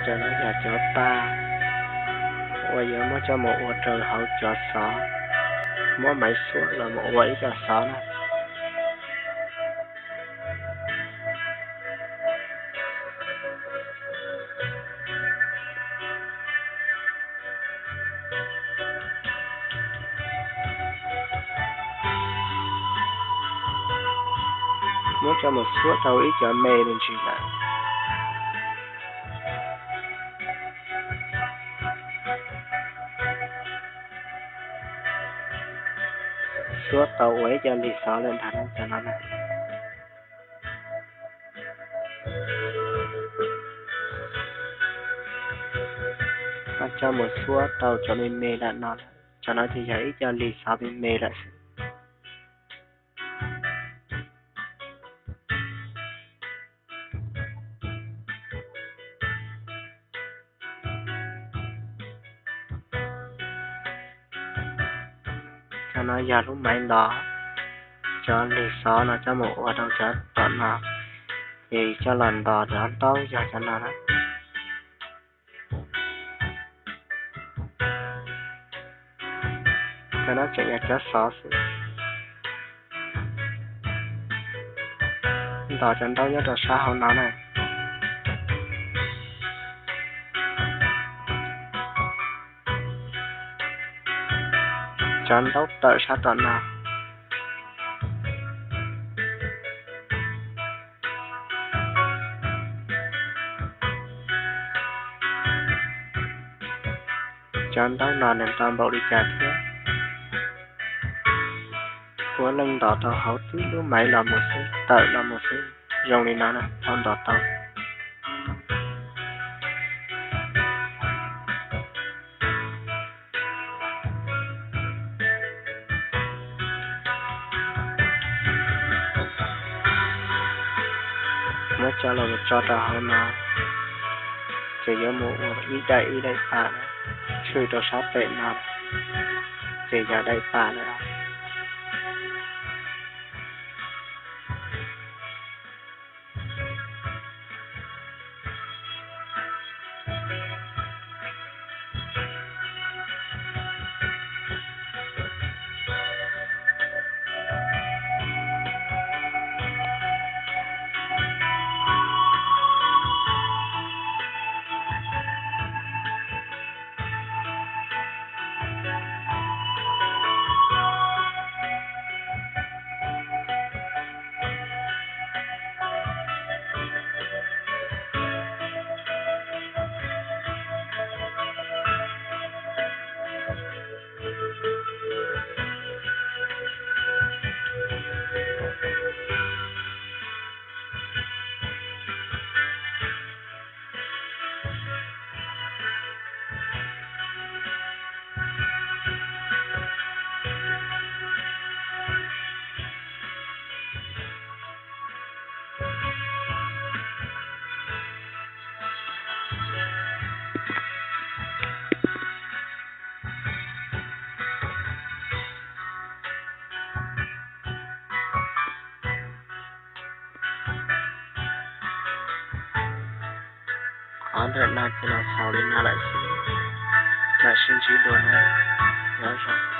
Cov no yog cov paj uas yuav muab coj mus ua rau hauv cov xov, muab maiv xuab los mus ua ib co xov na. Muab coj mus xuab tau ib co me me ntsis lawm. Xuab tau ua ib co lig xov lawm ntag no, cov no na. Coj mus xuab tau cov me me lawm no, cov no ces yog ib co lig xov me me lawm xwb. Cov no yog lub maiv ntos cov lig xov no coj mus ua rau cov tom no, ces coj los ntos cov ntaub yog cov no na. Cov no tseem yog cov xov xwb. Ntos cov ntaub nyob rau sab hauv no na. Cov ntaub tawm sab tom no. Cov ntaub no nws tau npaum li cas thiab? Puav leej ntos rau hauv tib lub maiv los mus xwb, tawm los mus xwb. Zoo li no na, tau ntos tau. Muab coj los tso rau hauv no, ces yuav mus ua ib daim ib daim paj, tshwj rau sab pem no, ces yog daim paj lawm. Qhov ntawm no ces los xaus li no lawm xwb, mam sib ntsib dua na, nyob zoo.